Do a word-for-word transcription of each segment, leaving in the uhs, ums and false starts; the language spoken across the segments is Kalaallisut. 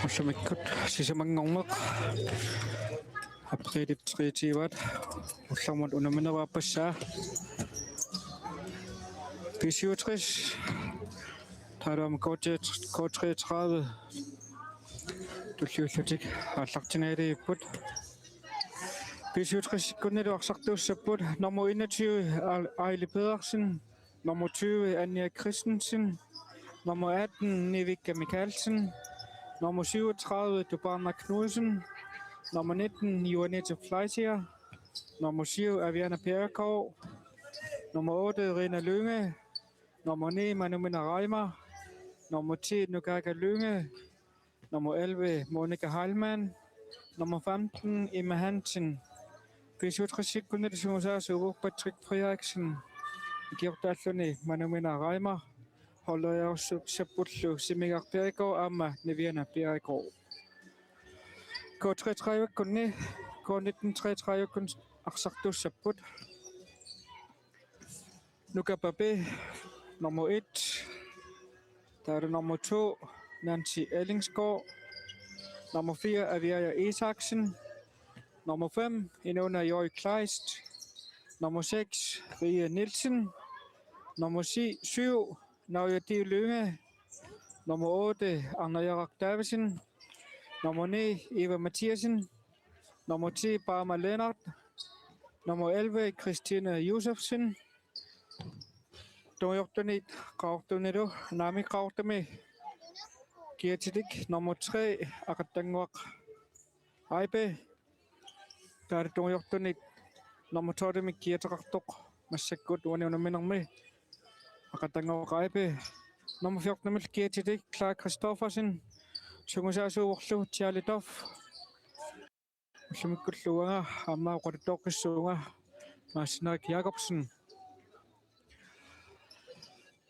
Ullumikkut sisamanngorneq apriilip treogtyve-at ullormut unammineruarpassaa. B syvogtres, taavalu aamma K treogtredive tulliullutik aallartingajalerput. B syvogtres-ikkunnilu arsartuussapput: nummer enogtyve, Al-, Aili Pedersen, nummer tyve, Anja Christensen, nummer atten, Nivika Mikkelsen, nummer syvogtredive, Tubarna Knudsen, nummer nitten, Juanita Fleischer, nummer syv, Aviana Bjerregaard, nummer otte, Rina Lynge, nummer ni, Manumina Reimer, nummer ti, Nukaka Lynge, nummer elleve, Monika Heilmann, nummer femten, Emma Hansen. B syvogtres-ikkunnilu sungiusaasuuvoq Patrick Frederiksen, ikiortaalluni Manumina Reimer, holderiarussappullu Simigaq Bjerregaard aamma Niviana Bjerregaard. K treogtredive-kkunni, K nitten treogtredive-kkut arsartuussapput: Nuka Pape, nummer et, taavalu nummer to, Nancy Ellingsgaard, nummer fire, Aviaja Isaksen, nummer fem, Inona Joy Kleist, nummer seks, Rie Nielsen, nummer syv, Naoya D. Lynge, nummer otte, Arnajaraq Davidsen, nummer ni, Eva Mathiassen, nummer ti, Parma Lennart, nummer elleve, Christine Josefsen. Tungujortunit Qaqortumilu, naamik, Qaqortumi kiatilik, nummer tre, Aqattannguaq Aipe. Taavalu tungujortunit nummer tolvimik kiateqartoq massakkut uani unamminermi, Aqattannguaq Aipe. Nummer fjortenimillu kiatilik, Clark Christoffersen, sungiusaasuuvorlu Charlie Duff. Ullumikkullu uanga aamma oqaluttooqqissuunga Maasinerik Jakobsen.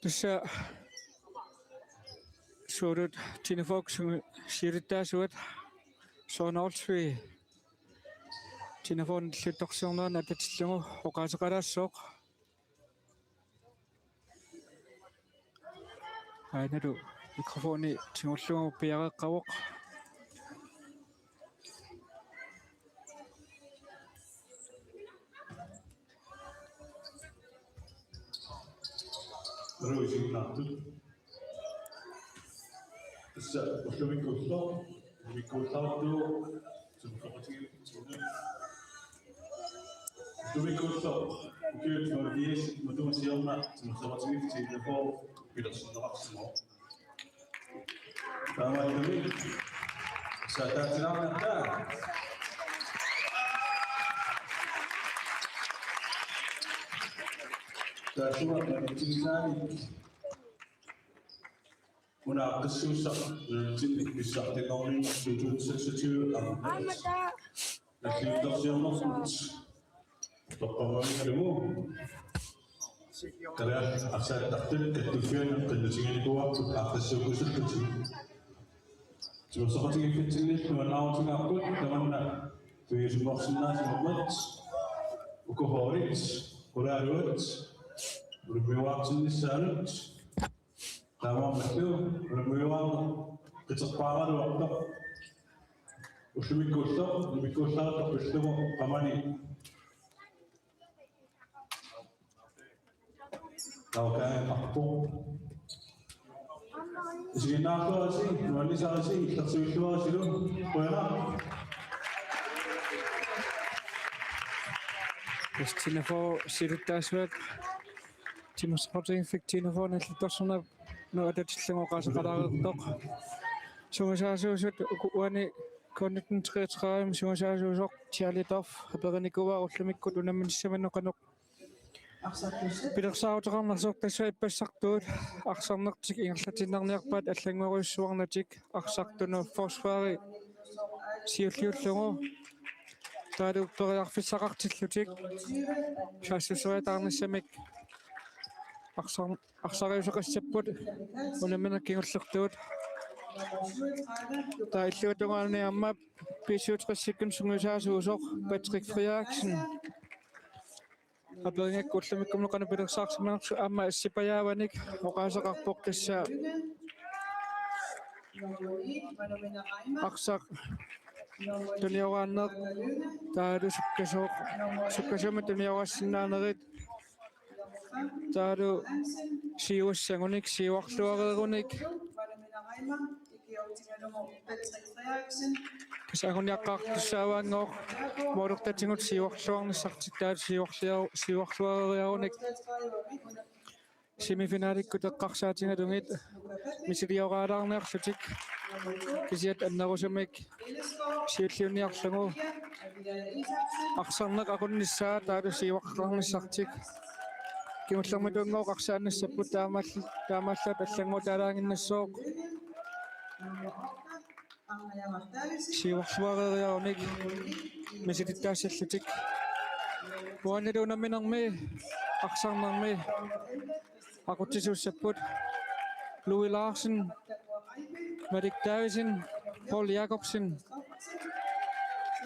Tassa Suulut Tine Fogh-ip siulittaasuat Søren Olsvig Tine Fogh-ip nalliuttorsiornerani atatillugu oqaaseqalaassooq. Aanalu mikrofoni tigullugu piareeqqavoq. Ruusinnaartut. Tassa ullumikkuullugu, ullumikkuullaartuuvoq, timersoqatigiiffitsinnut. Ullumikkuullugu, ukiut femogfirs matuma siorna timersoqatigiiffik Tine Fogh pilersinneqarsimavoq. Taamaattumik, saataatilaarnatta. Taassuma nunatsinni una aaqqissuussaq nunatsinni pissartanngorniunneq to tusind seksogtyve aamma. Nalliuttorsiornerput toqqammavigalugu. Tassa arsaq attaveqartut kattuffianni qinnutiginikuuarput aaqqissuukkusullutik. Timersoqatigiiffitsinnillu nuannaarutigaarput tamanna piviusunngorsinnaasimammat, uku holdit qulaaluat unammiuaartinnissaannut. Taamaammallu unammiuaarneq qiterpaaraluartoq. Ullumikkuullugu, ullumikkuullaartoq pillugu qamani naukaangarpoq. Isiginnaarluarisi, nuannisarisi, illersuilluarisilu, qujanaq. Tine Fogh siulittaasuat, timersoqatigiiffik Tine Fogh nalliuttorsiorneq una atatillugu oqaaseqalaareertoq. Sungiusaasuusut uku uani K nitten treogtredive sungiusaasuusoq Charlie Duff aperinikuuaa ullumikkut unamminissaminut qanoq pilersaaruteqarnersoq. Tassa ippassartuut arsarnertik ingerlatiinnarniarpaat allanngorujussuarnatik arsartunut forsvari siulliullugu taavalu periarfissaqartillutik saassusseriataarnissamik arsar-, arsariuseqassapput unammineq kingullertuut. Taava illuatungaani aamma B syvogtres-ikkut sungiusaasuusoq Patrick Frederiksen aperigakku ullumikkumut qanoq pilersaarsimanersoq aamma assipajaavanik oqaaseqarpoq. Tassa Arsaq tunioraanneq, taavalu sukkasooq, sukkasuumik tuniorassinnaanerit, taavalu siuassagunik, siuarluareerunik. Tassa anguniaqqaartussaavaanngooq målertatigut siuarluarnissartik, taavalu siuarlua-, siuarluareeriarunik. Semifinalikkut eqqarsaatigalugit misilioraalaarniarlutik, kisiat annerusumik siulliunniarlugu arsarneq aqunnissaa taavalu siuaqqaarnissartik. Kingullermituunngooq arsaannissapput, taamaall-, taamaallaat allannguutaalaaginnassooq. Siuarluareeriarunik misilittaassallutik. Uanilu unamminermi arsarnermi aqutsisuussapput Louis Larsen, Malik Davidsen, Paul Jakobsen.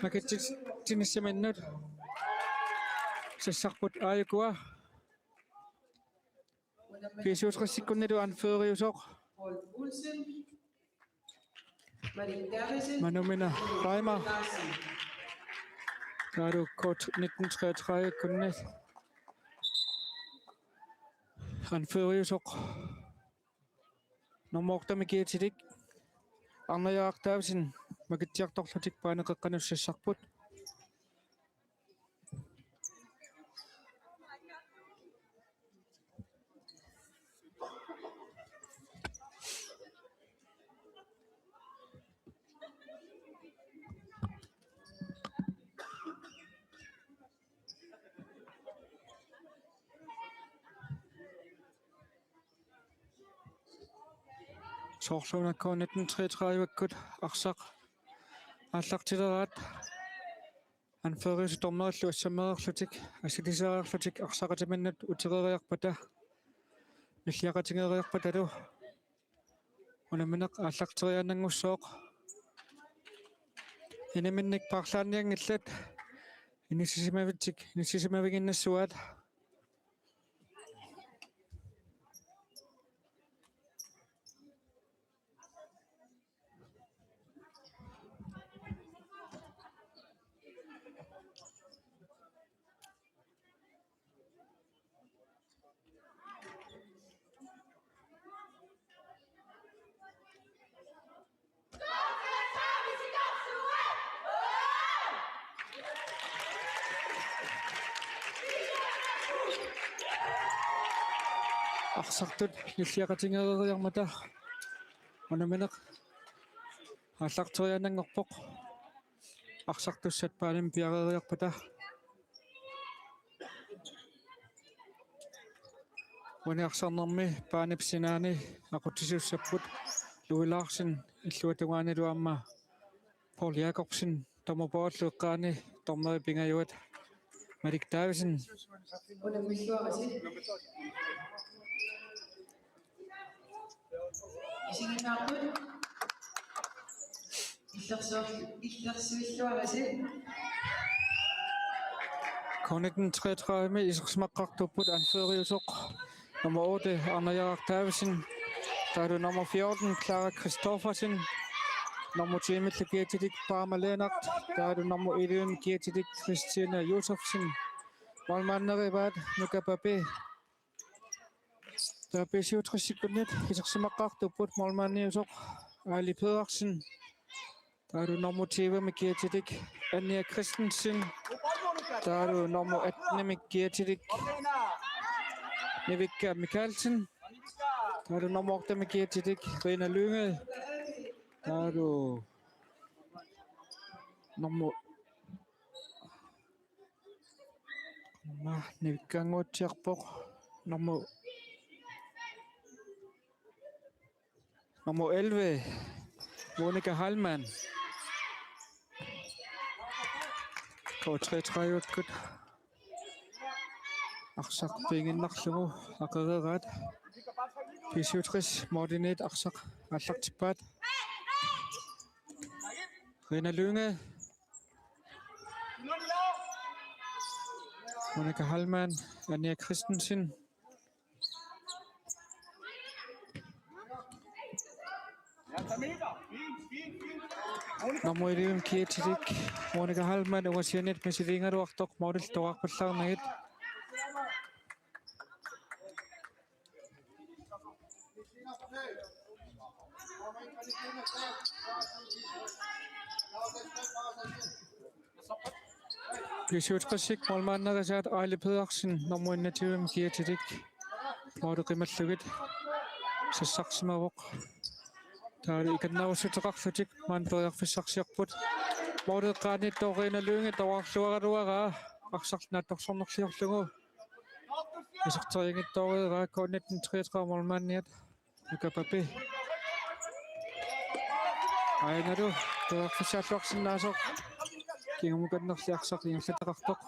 Makitsitsinissaminnut sassarput aajukua. B syvogtresikkunnilu anføreriusoq Manumina Reimer. Taavalu K nitten treogtredive-kkunni anføreriusoq nummer otte-mik kiatilik Arnajaaq Davidsen makitsiartorlutik baanip qeqqanut sassarput. Soorlu una K nitten treogtredive-kkut arsaq aallartileraat anføreriusoq dommerillu assammereerlutik, assilisareerlutik arsaqatiminnut utereeriarpata, nilliaqatigeeriarpatalu unammineq aallarteriaannanngussooq. Iniminnik paarlaannianngillat, inissisimavitsik, inissisimaviginnassuaat. Arsartut nilliaqatigeeriarmata unammineq aallarteriaannanngorpoq. Arsartussat baanimut piareeriarpata. Uani arsarnermi baanip sinaani aqutsisuussapput Louis Larsen, illuatungaanilu aamma Paul Jakobsen, dommerpaarullu eqqaani dommerit pingajuat Malik Davidsen. Isiginnaarput. Illersuill-, illersuilluarisi. K nitten treogtredive-mi isersimaqqaartuupput anføreriusoq nummer otte, Arnajaaq Davidsen. Taavalu nummer fjorten, Clara Christoffersen. Nummer ti-millu kiatilik Paama Lennert. Taavalu nummer elleve-mi kiatilik Christina Josefsen. Målmanderit Nuka Pape. Taava B syvogtres-ikkunnit isersimaqqaartuupput, målmandiusoq Ali Pedersen. Taavalu nummer tyve-mi kiatilik Anja Christensen. Taavalu nummer atten-imi kiatilik Nivikka Mikaelsen. Taavalu nummer otte-mi kiatilik Rina Lynge. Taavalu nummer Aamma Nivikkaannguatsiarpoq. Nummer, nummer elleve, Monika Heilmann. K treogtredive-kkut arsaq piiginnarlugu aqereeraat. B syvogtres-it målimiit arsaq aallartippaat. Rina Lynge. Monika Heilmann, Anja Christensen. Nummer elleve, Kietilik, Monika Heilmann, ungasianiit misiliigaluartoq, målillu toqqarpallaarnagit. B syvogtresip målmanderisaat Aili Pedersen, nummer enogtyve, Kietilik, måli qimallugit sassarsimavoq. Taava ikannerussuteqarlutik maani periarfissarsiorput. Måli eqqaaniittoq Rina Lynge toqqarluaraluaraa arsaq naatsorsornerliorlugu. Iserterianngitsoorpaa K nitten treogtredive målmandiat Nuka Pape. Aajuna periarfissaalluarsinnaasoq. Kingumukannerli arsaq ingerlataqartoq.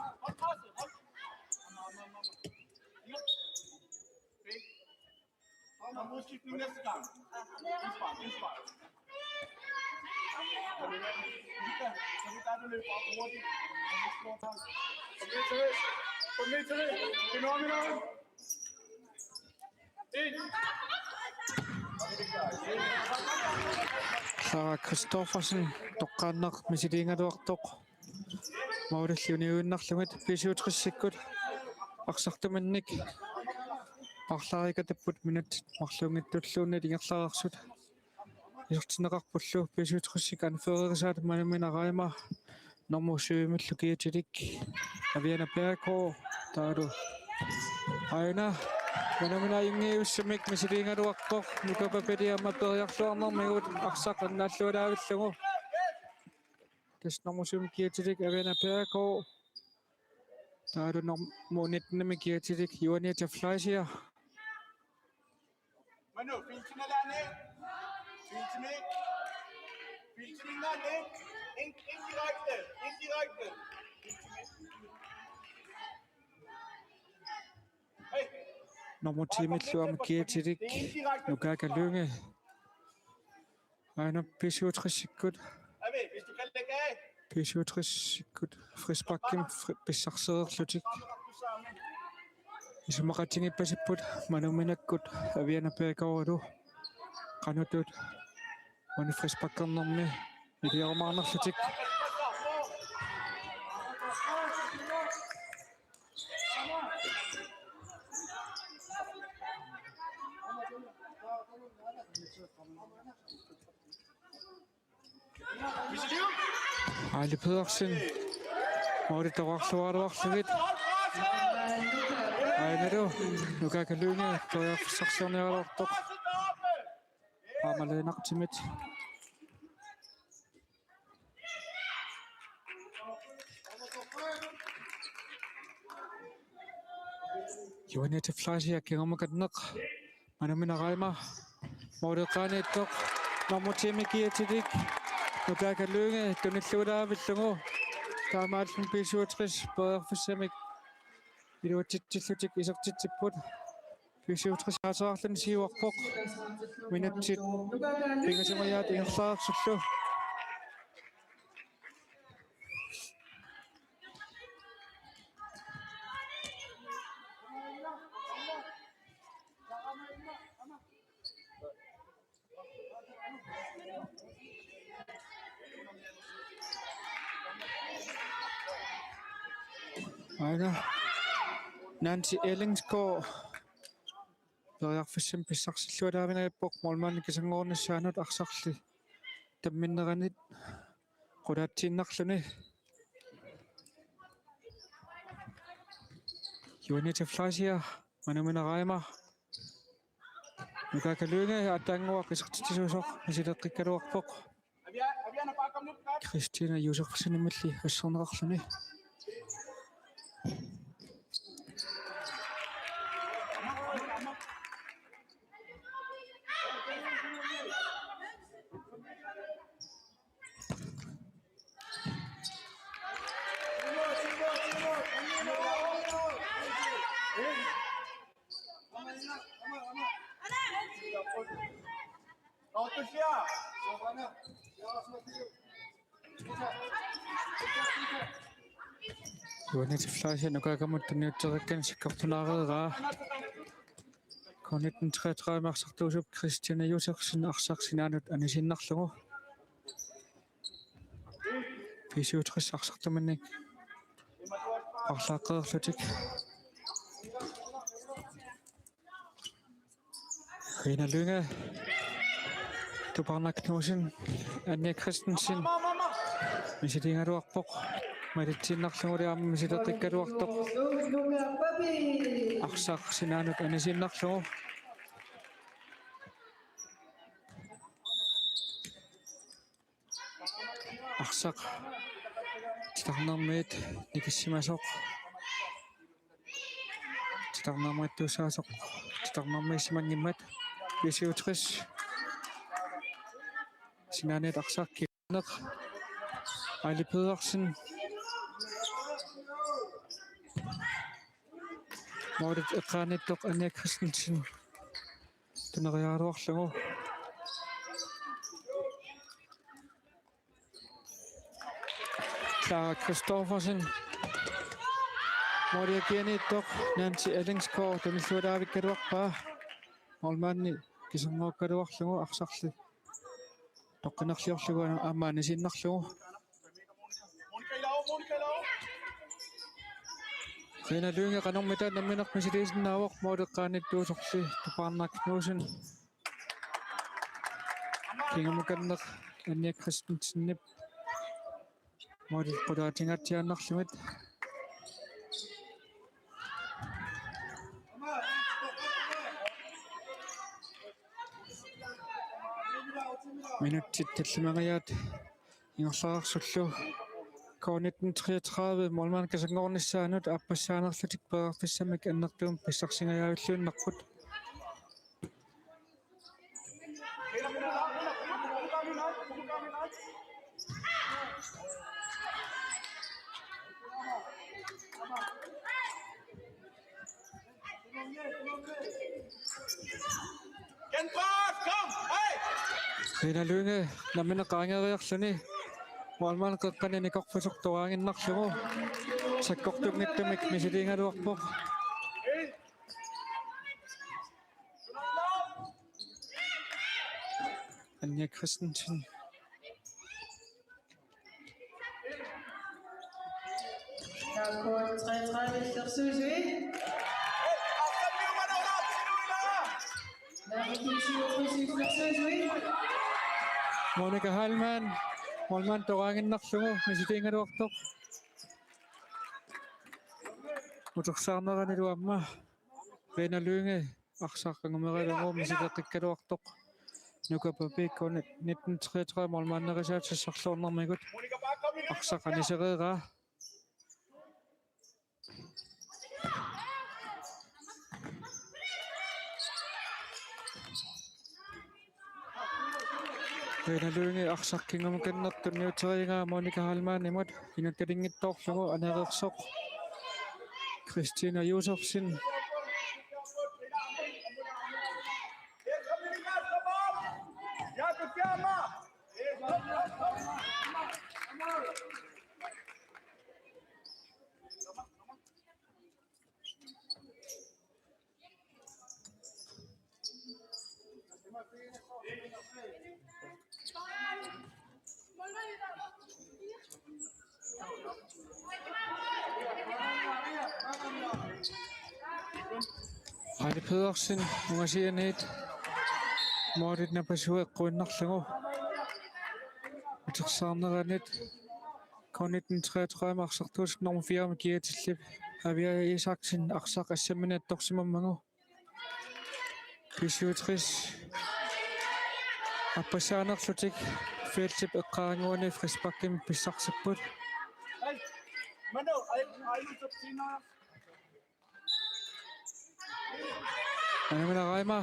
Sara Christoffersen toqqaannaq misiliigaluartoq. Målillu uniuinnarlugit B syvogtresikkut arsartuminnik paarlaarikatapput minutsit marluunngitsulluunniit ingerlareersut. Isertinneqarpullu B syvogtresip anførerisaat Manumina Reimar, nummer syvimillu Kietilik, Aviana Berggaard, taavalu aajuna Manumina ajunngivissumik misiliigaluarpoq, Nuka Papep aamma periarluarnermigut arsaq annaallualaavillugu. Tassa nummer syv Kietilik, Aviana Berggaard. Taavalu nummer nitten Kietilik, Juanita Fleischer. Manu, filmsina laanni. Filmsimi. Filmsimi laanni. Ind-, indirekte. Indirekte. Filmsimi. Nummer ti-millu aamma Kietilik, Nuka Lynge. Aajuna B syvogtresikkut. B syvogtresikkut frisparkimik fri-, pissarsereerlutik. Isumaqatigiippasipput Manuminakkut Aviana Berggaardilu. Qanoq maani frisparkernermi iliarumaarnerlutik. Aili Pedersen. Måli toqqarluaraluarlugit. Aajuna Nuka Lynge periarfissarsiorniaraluartoq. Aamma Lennartimit. Juanita Fleischer kingumukanneq. Manumina Reimar. Måli eqqaaniittoq. Nummer ti-mi Kietilik. Nuka Lynge tunillualaavillugu. Taamaalilluni B syvogtres periarfissamik iluatsitsillutik isertitsipput. B syvogtres aasaarluni siuarpoq. Minutsit pingasumajaat ingerlareersullu. Aajuna Nancy Ellingsgaard periarfissamik pissarsilluaraavinngippoq målmandip kisanngorunissaanut arsarli tamminneranit qulaatsiinnarluni. Juanita Fleischer, Manumina Reimar. Nuka Lynge aatsaannguaq isertitsisuusoq misileqqikkaluarpoq. Christina Josefsenimilli asserneqarluni. Juanita Fleischer Nukakamut tunniusseriakkani sakkortunaareeraa. K Nitten treogtredive arsartuusup Christian Josefsen arsaq sinaanut anisiinnarlugu. B syvogtres arsartuminnik parlaaqqeerlutik. Rina Lynge, Tupaarnaq Knudsen, Anja Christensen. Misiliigaluarpoq. Malitsiinnarlugu aamma misileqqikkaluartoq. Arsaq sinaanut anisiinnarlugu. Arsaq titarnermiit nikissimasoq. Titarnermiittussaasoq. Titarnermiissimanngimmat B syvogtres. Sinaaniit arsaq kingorneq. Aili Pedersen. Målit eqqaaniittoq Anja Christensen. Tuneriaraluarlugu. Clara Christoffersen. Målia kianiittoq Nancy Ellingsgaard tunillualaavikkaluarpaa. Målmandi kiserngorugaluarlugu arsarli toqqinnerliorlugu aamma anisiinnarlugu. Rina Lynge qanormita nammineq misiliisinnaavoq, måli eqqaaniittuusorli Tupaarnaq Knudsen. Kingumukanneq Anja Christensenip måli qulaatingaatsiaannarlugit. Minutsit tallimangajaat ingerlareersullu K nitten treogtredive målmandi kiserngoornissaanut aappassaanerlutik periarfissamik annertuumik pissarsingajavilluinnarput. Rina Lynge nammineq qaangeeriarluni målmandi qeqqani nikorpisoq toraaginnarlugu sakkortunngitsumik misiliigaluarpoq. Anja Christensen. Nummer treogtredive, Illersuisui. Nummer fireogtyve, Illersuisui. Monika Heilmann, målmandi toraaginnarlugu misiliigaluartoq. Utersaarneranilu aamma Rina Lynge arsaq angumeralugu misileqqikkaluartoq. Nuka Papi K nitten treogtredive målmanderisaatit sassarluarnermigut arsaq anisereeraa. Rina Lynge arsaq kingumukanneq tunniuteriigaa Monika Heilmannimut inuttalinngitsoorlugu anereersoq Christina Josefsen. Aili Pedersen, ungasianiit målit napasui eqquinnarlugu. Utersaarneranit K nitten treogtredive arsartuusup nummer fire-mi kiatillip Avia Isaksen arsaq assammini attorsimammagu. B syvogtres aappassaanerlutik feltip eqqaannguani frisparkimik pissarsipput. Anumina Raima.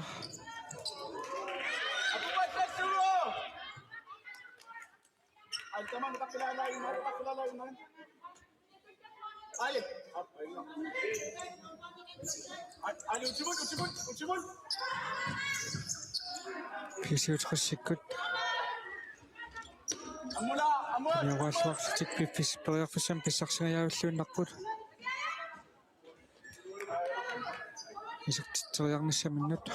B syvogtres-ikkut. Niugaassuarlutik piffis-, periarfissamik pissarsingajavilluinnarput. Isertitseriarnissaminnut.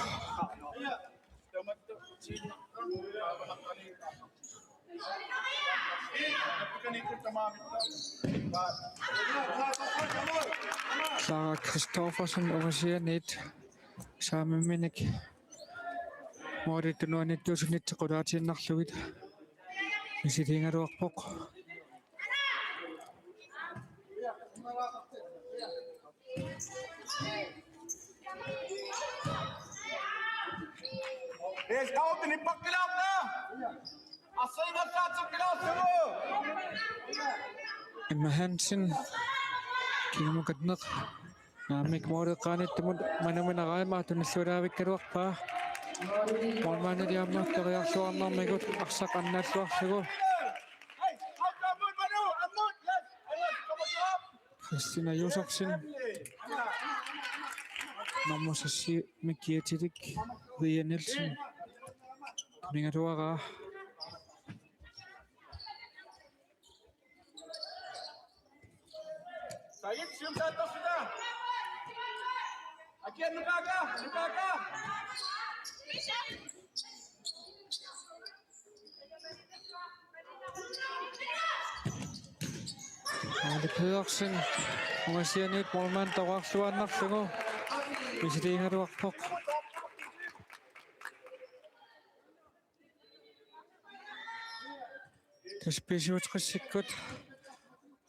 Clara Christoffersen ungasianiit saamimminik måli tunuaniittuusunit qulaatiinnarlugit misiliigaluarpoq. Emma Hansen, kingumut qatneq. Naamik, måleqqaaniittumut manuminaraima tunilluilaavikkaluarpaa. Målmandili aamma periarluarnermigut arsaq annaalluarlugu. Christina Josefsen. Nummer seks, Mikki Etilik, Ria Nielsen. Tunigaluaraa. Said, siumsaattorsuta. Akia, nukaaka, nukaaka. Aali Pedersen ungasianiit målmand toqqarluaannarlugu misiliigaluarpoq. Tassa B syvogtresikkut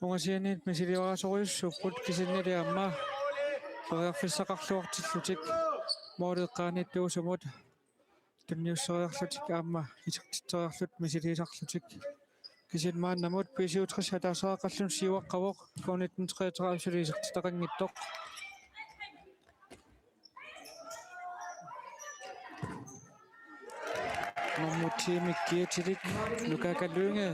ungasianiit misilioraasorujussuupput, kisiannili aamma periarfissaqarluartillutik måleqqaaniittuusumut tunniusseriarlutik aamma isertitseriarlutik misiliisarlutik. Kisianni maannamut B syvogtres ataaseq qallun siuaqqavoq, K nitten treogtredive suli isertitaqanngitsoq. Nummer ti, Mikki Etilik, Nukaaka Lynge.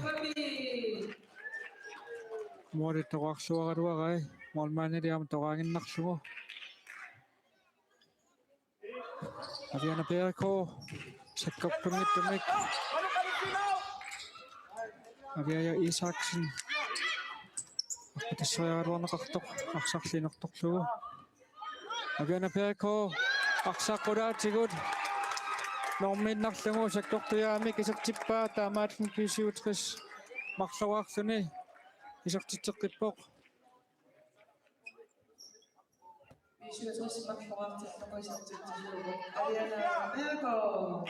Måli toqqarluaraluarai, målmandili aamma toqqaaginnarlugu. Aviana Bjerregaard, sakkortunngitsumik. Aviaja Isaksen. Arpatasseriaraluarneqartoq, arsarli inertorlugu. Aviana Bjerregaard, arsaq qulaatigut. Normiinnarlugu sakkortujaamik isertippaa, taamaalluni B syvogtres marloraarluni isertitseqqippoq. B syvogtres marloraartillugu isertitsisuuvoq Aviana Bjerregaard.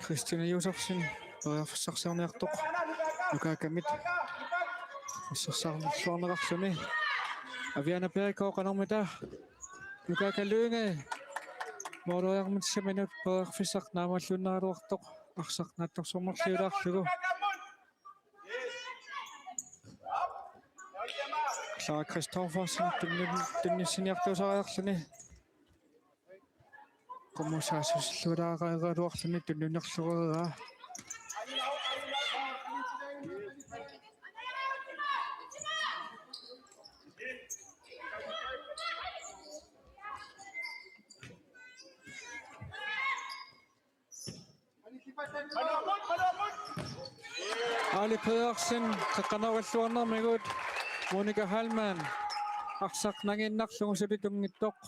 Christina Josefsen, periarfissarsiorniartoq Nukaakamit. Assersuutigineqarluni. Aviana Bjerregaard qanormita. Nukaaka Lynge. Måleriarmissaminut periarfissaq naammalluinnaraluartoq, arsaq naatsorsornerliulaarlugu. Clara Christoffersen tunni-, tunniussiniartuusariarluni. Qummut saassussilluaraareeraluarluni tunniunnerluaraa. Aali Pedersen, qeqqanoorilluarnermigut, Monika Heilmann, arsaq nangiinnarlugu suli tunngitsoq.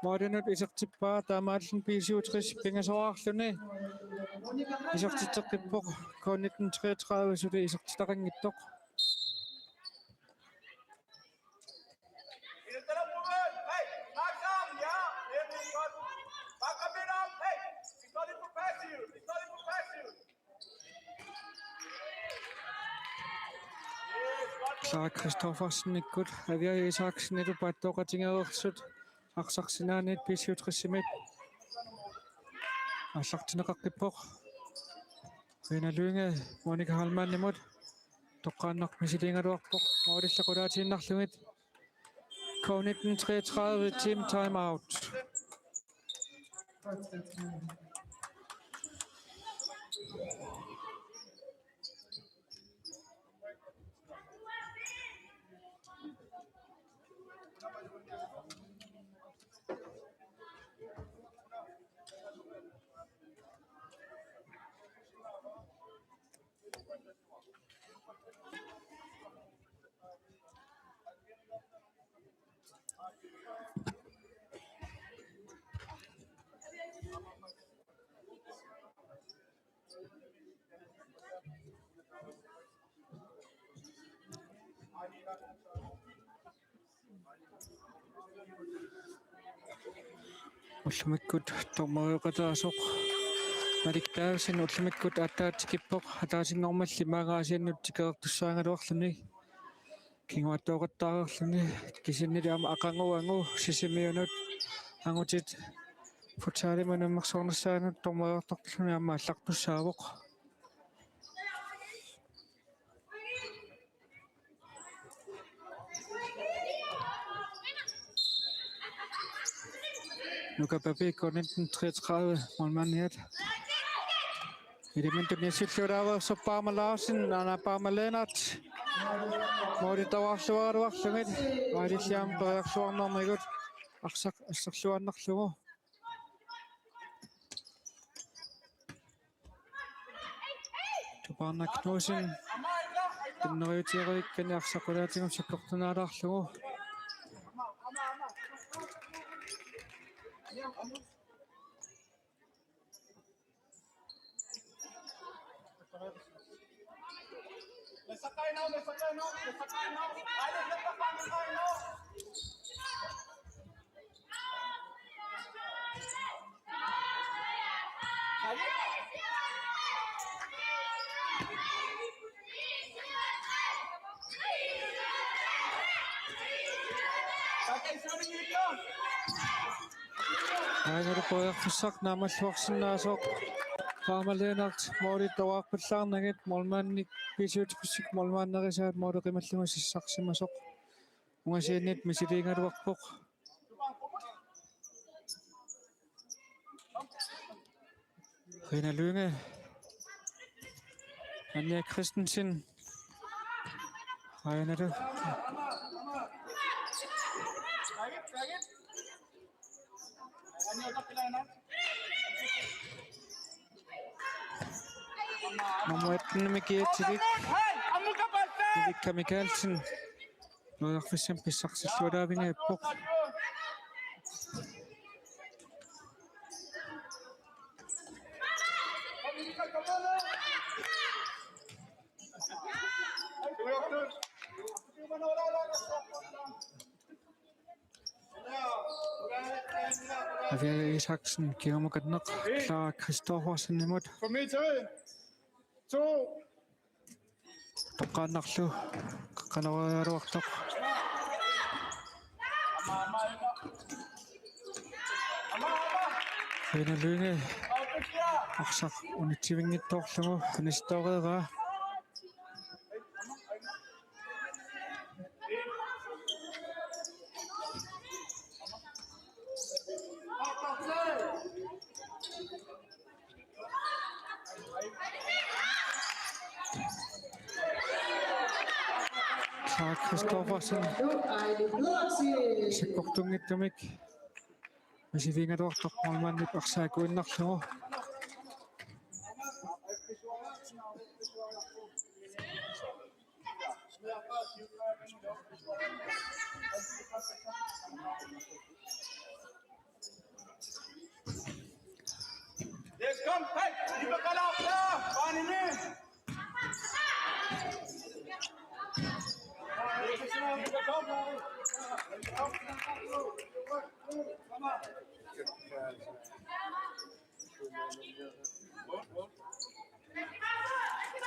Målinut isertippaa, taamaalluni B syvogtres pingasoraarluni isertitseqqippoq, K nitten treogtredive suli isertitaqanngitsoq. Clara Christoffersenikkut Aviaja Isaksenilu paattooqatigereersut arsaq sinaaniit B syvogtres-imiit aallartinneqaqqippoq. Rina Lynge Monika Heilmannimut toqqaannaq misiliigaluarpoq, målillu qulaatiinnarlugit. K nitten treogtredive, team timeout. Ullumikkut dommerioqataasoq Malik Berthelsen ullumikkut aatsaat tikippoq, ataasinngormalli maanga Aasiannut tikereertussaagaluarluni. Kinguaattooqattaareerluni, kisiannili aamma aqagu angu Sisimiunut angutit futsalimut unammersornissaannut dommeriortorluni aamma aallartussaavoq. Nuka Papi, K nitten treogtredive, målmandiat. Elementuni assilluaraaversoq Paama Larsen, aana Paama Lennert. Målip tavaarluaraluarlugit, maalilliam periarluarnermigut arsaq asserluaannarlugu. Tupaarnaq Knudsen tunneriutereerikkani arsaq qulaatigut sakkortunaalaarlugu. Aajuna periarfissaq naammalluarsinnaasoq. Paama Lennert målip tavaarpallaarnagit, målmandip B syvogtres-ip målmanderisaat måli qimallugu sassarsimasoq. Ungasiinnit misiliigaluarpoq. Rina Lynge. Anja Christensen. Aajuna. Nummer atten-imik kiatsilik Erika Mikaelsen. Periarfissamik pissarsilluaraavigaarpoq. Aviaja Isaksen, kingumut akanneq, Clara Christoffersenimut. Toqqaannarlu, qanoraluartoq. Rina Lynge, arsaq unitsivinngitsoorlugu, unitsitooreeraa. Clara Christoffersen. Sakkortunngitsumik misiliigaluartoq målmandip arsaakkuinnarlugu.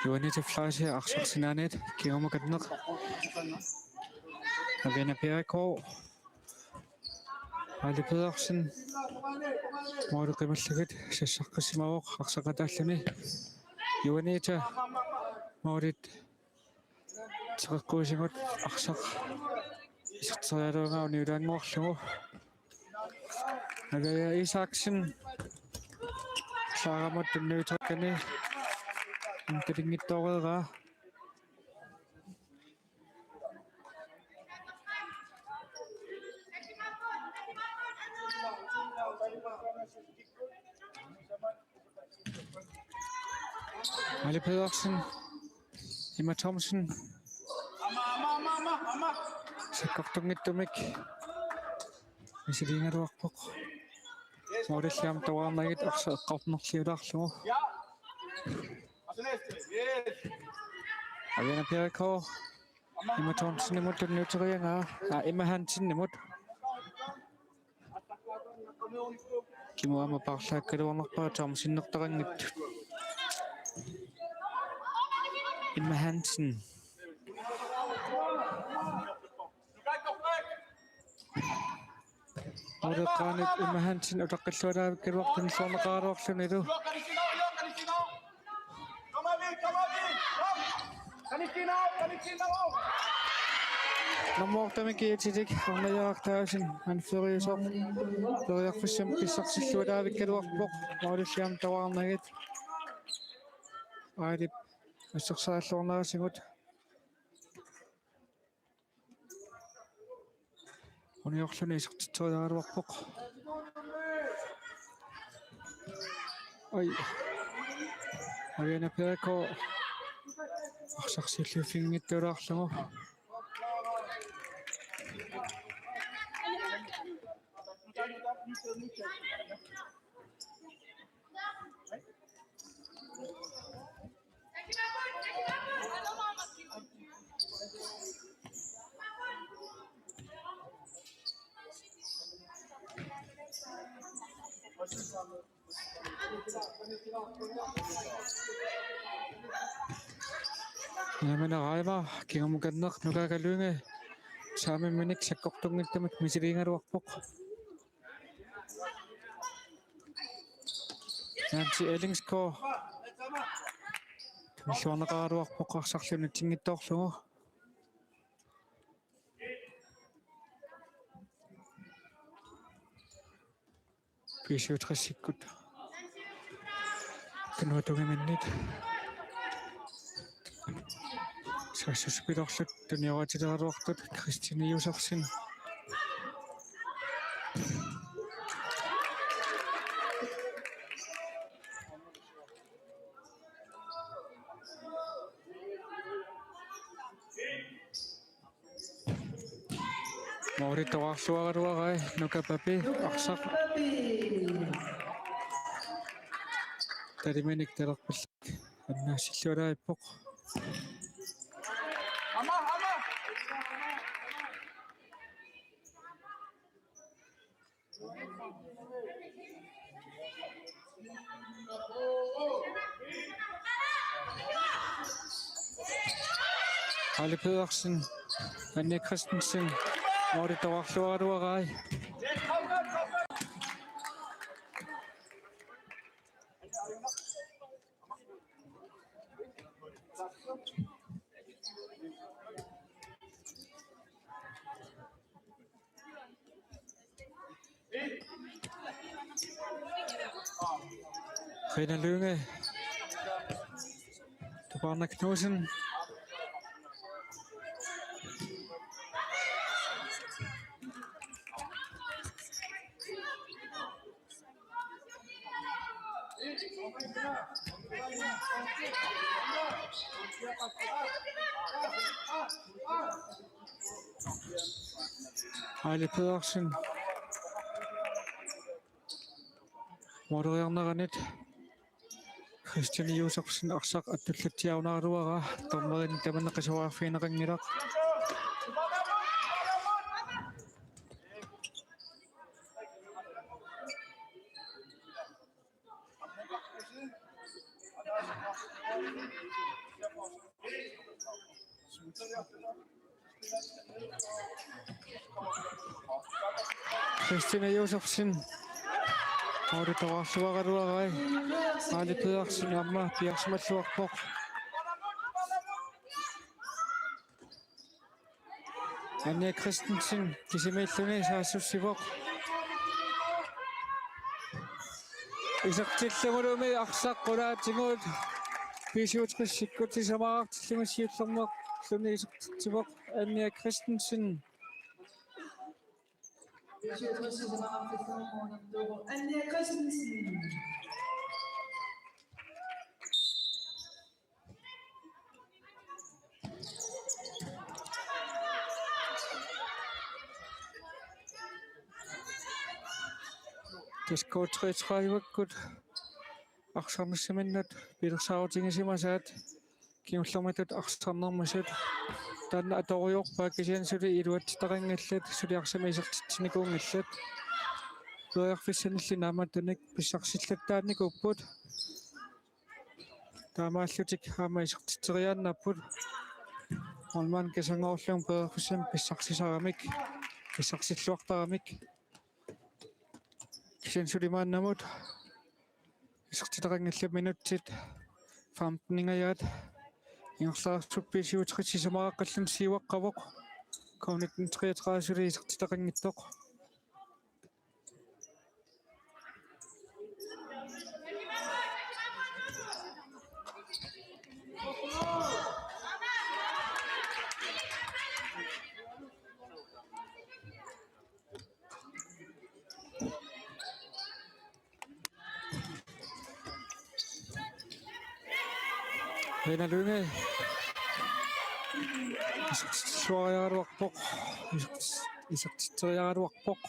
Juanita Fleischer, arsaq sinaaniit, kingumut akanneq. Avina Bjerregaard. Aili Pedersen. Måli qimallugit sassarsimavoq arsaq ataalluni. Juanita. Målit teqeqquisigut arsaq iserteriaraluaraa uniulaannguarlugu. Aviaja Isaksen. Claramut tunniuteqqani. Intalinngitsoreeraa. Aili Pedersen, Emma Thomsen. Sakkortunngitsumik Misiliigaluarpoq. Målilli aamma tavaarnagit arsaq eqqornerliulaarlugu. Aviana Pirikko. Emma Thomsenimut tunniuteriaraa. Aa, Emma Hansenimut. Kimut aamma paarlaakkaluarnerpaa taamasinnertaqanngitsut. Emma Hansen. Måleqqaanit Emma Hansen utaqqillualaavikkaluartoq tunilluarneqaraluarlunilu. Nummer otte-mi kiitilik Arnajaaq Taasen anføreriusoq periarfissamik pissarsillualaavikkaluarpoq, målilli aamma tavaarnagit. Aalip assersuutigineqarsimavugut. Uniorluni isertitseriaraluarpoq. Ai. Aviana Pirikko. Arsaq siulliuffiginngitsoorlugu. Jamen, Raima, kingumukanneq Nuka Lynge, saamimminik sakkortunngitsumik misiliigaluarpoq. Nancy Ellingsgaard. Tunilluarneqaraluarpoq arsarlu unitsinngitsoorlugu. B syvogtresikkut. Kanua tungiminnit. Saassussipiloorlutik tunioratileraluartut Christine Josefsen. Måli toqqarluaraluarai Nuka Papi arsaq. Taliminik talerpallu annaassillualaarpoq. Kaali Pedersen, Anja Christensen, måli toqqarluaraluarai. Karina Lynge. Tupaarnaq Knudsen. Aali Pedersen. Måleriarneranit Christian Josefsen arsaq attullatsiarunaraluaraa, dommerinik tamanna qisuariarfigineqanngilaq. Christine Josefsen. Måli toqqarluaraluarai. Aali Pedersen aamma piarsimalluarpoq. Anja Christensen kisimiilluni saassussivoq. Isertillugulumi arsaq qulaatigut B syvogtresikkut sisamaqartillugu siullermeerluni isertitsivoq Anja Christensen. B syvogtres sisamaqartillugu målimiittuuvoq Anja Christensen. S K treogtredive-kkut arsarnissaminnut pilersaarutigisimasaat kingullermittut arsarnermisut. Taanna atorujoorpaa kisianni suli iluatsitaqanngillat, suli arsamik isertitsinikuunngillat. Periarfissanilli naammattunik pissarsillattaarnikuupput. Taamaallutik aamma isertitseriaannaapput. Målmand kisanngoorlugu periarfissanik pissarsisaramik, pissarsilluartaramik. Kisianni suli maannamut isertitaqanngillat, minutsit femteningajaat. Ingerlaarsup B syvogtres sisamaraqqalluni siuaqqavoq. K nitten treogtredive suli isertitaqanngitsoq. Reina Lynge. Isertitseriaraluarpoq. Isertitseriaraluarpoq.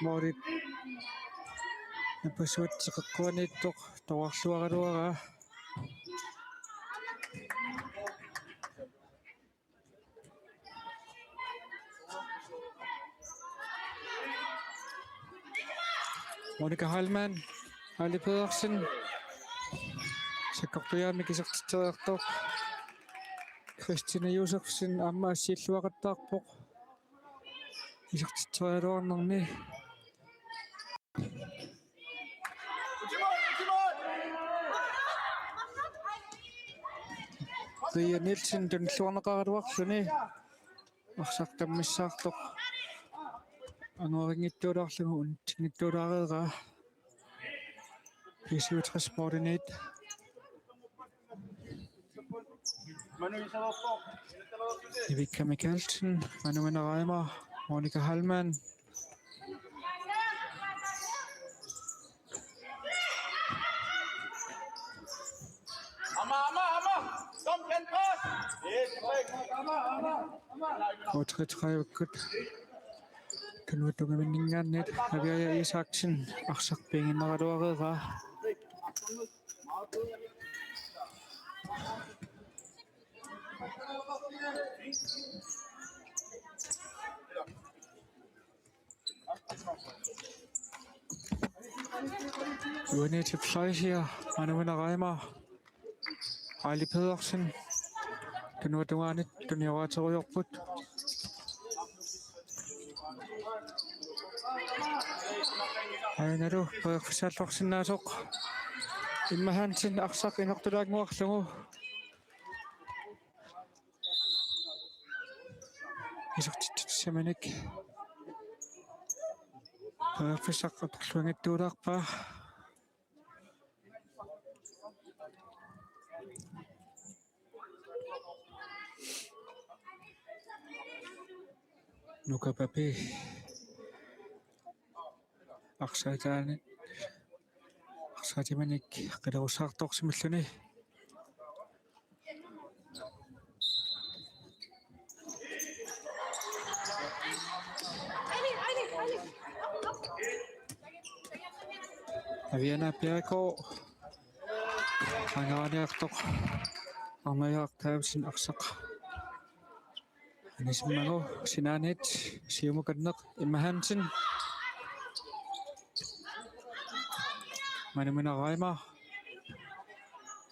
Målit napassuatseqquaniittoq toqqarluaraluaraa. Monika Heilmann, Ali Pedersen, sakkortujaamik isertitseriartoq. Christine Josefsen aamma assiilluaqattaarpoq isertitseriaraluarnerni. Ria Nielsen tunilluarneqaraluarluni arsaq tammissaartoq angorinngitsuulaarlugu unitsinngitsuulaareeraa. B syvogtres målimiit. Ivikka Michaelsen, Manu Mina Reimer, Monika Heilmann. Ama, ama, ama! Kom, den pas! Yes, korrekt. Ama, ama, ama! K treogtredive-kkut. Tunuatungaaninngaanniit Aviaja Isaksen arsaq piiginnaraluareeraa. Juanita Fleischer, Manu Mina Reimer, Ali Pedersen, tunuatungaani tunioraaterujoorput. Ainalu periarfissaalluarsinnaasoq. Emma Hansen arsaq inortulaannguarlugu. Isertitsissaminik periarfissaq atorluanngitsuulaarpaa. Nuka Papi arsaataani, arsaatiminnik qilerussaartoorsimalluni. Aviana Bjerregaard angalaarniartoq, Arnajaaq Davidsen arsaq anisimmagu sinaaniit siumukanneq. Emma Hansen, Manu Mina Reimer,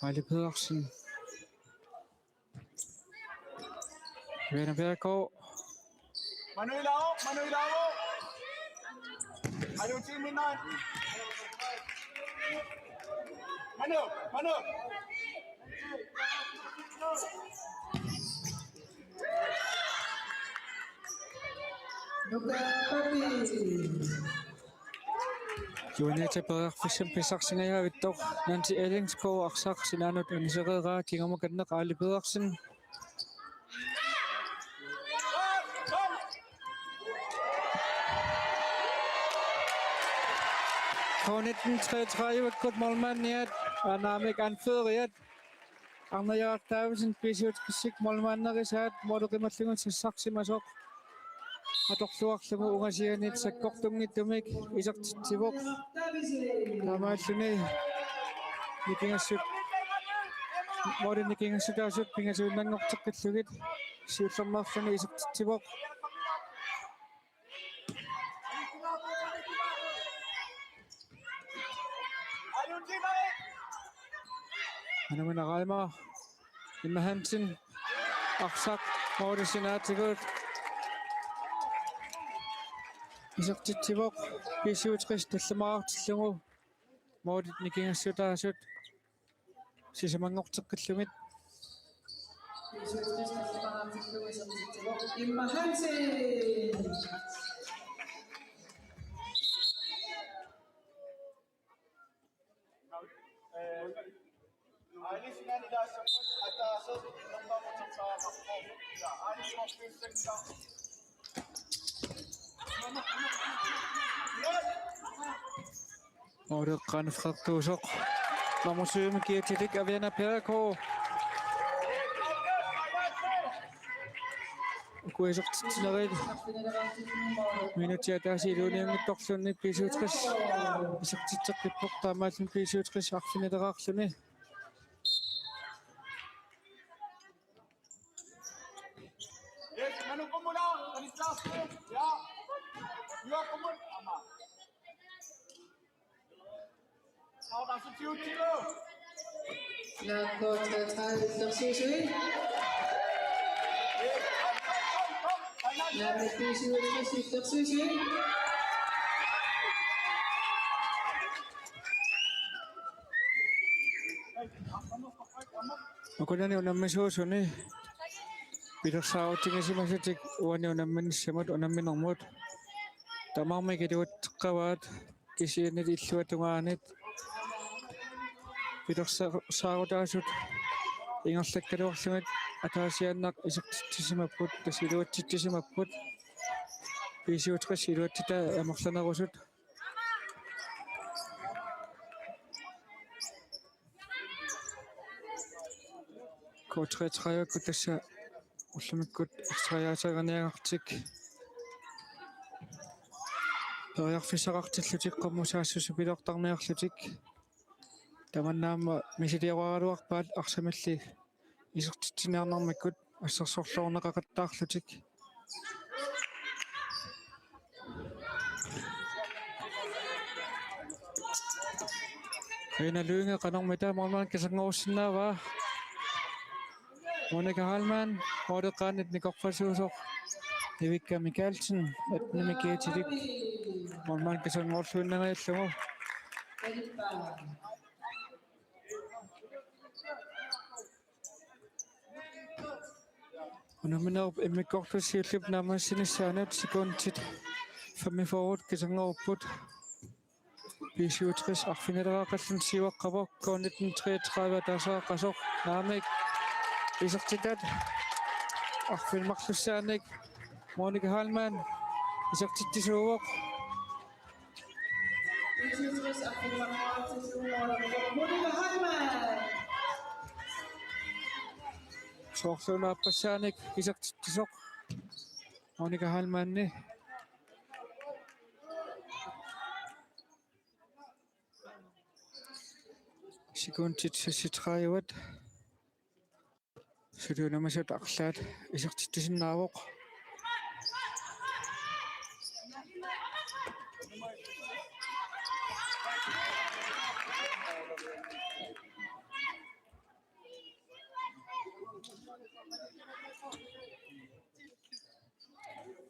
Ali Pedersen, Aviana Bjerregaard. Manu ilao, Manu ilao. Manu tiiminnaat. Manu, Manu. Juanita periarfissamik pissarsingajaavittoq. Nancy Ellingsgaard arsaq sinaanut anisereeraa, kingumut qanoq Ali Pedersen. K nitten treogtredive-kkut målmandiat, anaanamik anføreriat, Arnajaaq Davidsen, B syvogtres-ip målmanderisaat, måli qimallugu sassarsimasoq. atorluarlugu ungasianit sakkortunngitsumik isertitsivoq. Taamaalluni nikingassut, måli nikingassutaasut pingasuinnanngorteqqillugit siullermeerluni isertitsivoq. Anumina Reimer, Emma Hansen, arsaq måli sinaatigut isertitsivoq, B syvogtres tallimaartillugu målit nikingassutaasut sisamanngorteqqillugit. Emma Hansen. Måleqqaanut freertuusoq nummer syv-mi kiatilik Aviana Pederko. Uku isertitsinerit minutsit ataaseq iluaniunngitsorluunniit B syvogtres isertitseqqippoq, taamaalluni B syvogtres arfinileraarluni. Nummer treogtredive, Illersuisui. Nummer fireogtyve, Illersuisui. Ukunani unammisuusuni pilersaarutigisimasutik uani unamminissamut unamminermut tamarmik iluatseqqavaat, kisianni illuatungaanit pilersaarutaasut ingerlakkaluarlugit ataasiinnaq isertitsisimapput, tassa iluatsitsisimapput. B syvogtres iluatsitai amerlanerusut. K treogtredive-kkut tassa ullumikkut arsaariaaseerniagartik periarfissaqartillutik qummut saassussipiloortarniarlutik. Tamanna aamma misilioraluarpaat arsamilli isertitsiniarnermikkut assersorluarneqaqattaarlutik. Rina Lynge qanormita målmandip kisanngorusinnaavaa. Monika Heilmann, måleqqaanit nikorpassuusoq Ivikka Mikaelsen, attenimi kiatilik, målmandip kisanngoruinnangajallugu. Unamminerup immikkoortup siulliup naammassinissaanut sekundit femogfyrre kisanngorupput. B syvogtres arfinileraaqallutik siuaqqavoq, K nitten treogtredive ataaseqasoq, naamik isertitat arfineq-marlussaanik Monika Heilmann isertitsisuuvoq. Soorluuna aappassaanik isertitsisoq Monika Heilmanni. Sekundit seksogtredive. Suli unammisuut arlaat isertitsisinnaavoq.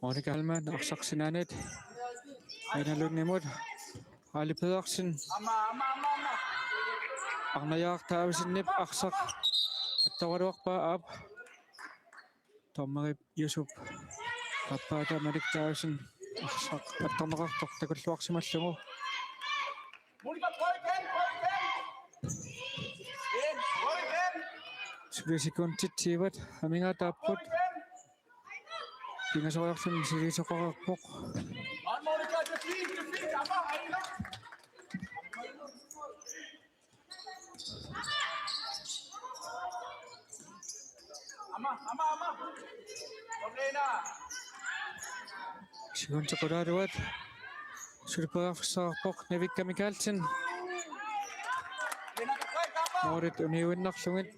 Monika Heilmann arsaq sinaaniit Aina Lundimut. Ali Pedersen. Arnajaaq Davidsenip arsaq attoraluarpaa, aap. Dommeri Yusuf Pappaata Malik Davidsen arsaq attorneqartoq takulluarsimallugu. Suli sekundit tyvet amigaataapput. Pingasoriarluni misiliisoqareerpoq. Ama, ama, ama. Doblena. Siguntequlaaluat. Suli periarfissaqarpoq Navikka Mikaelsen. Målit uniuinnarlugit.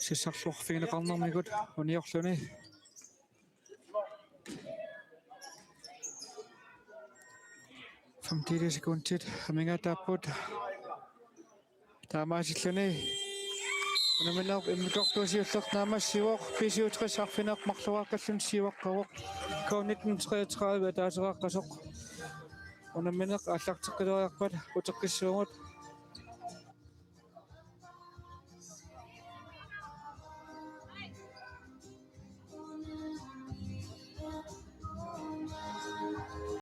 Sassarluarfigineqarnermigut uniorluni. Femogtyve sekundit amigaataapput. Taamaasilluni unammineq immikkoortuusiulleq naammassivoq, B syvogtres arfineq-marluaqqalluni siuaqqavoq. K nitten treogtredive ataaseraaqqasoq. Unammineq aallarteqqileriarpat uteqqissaagut.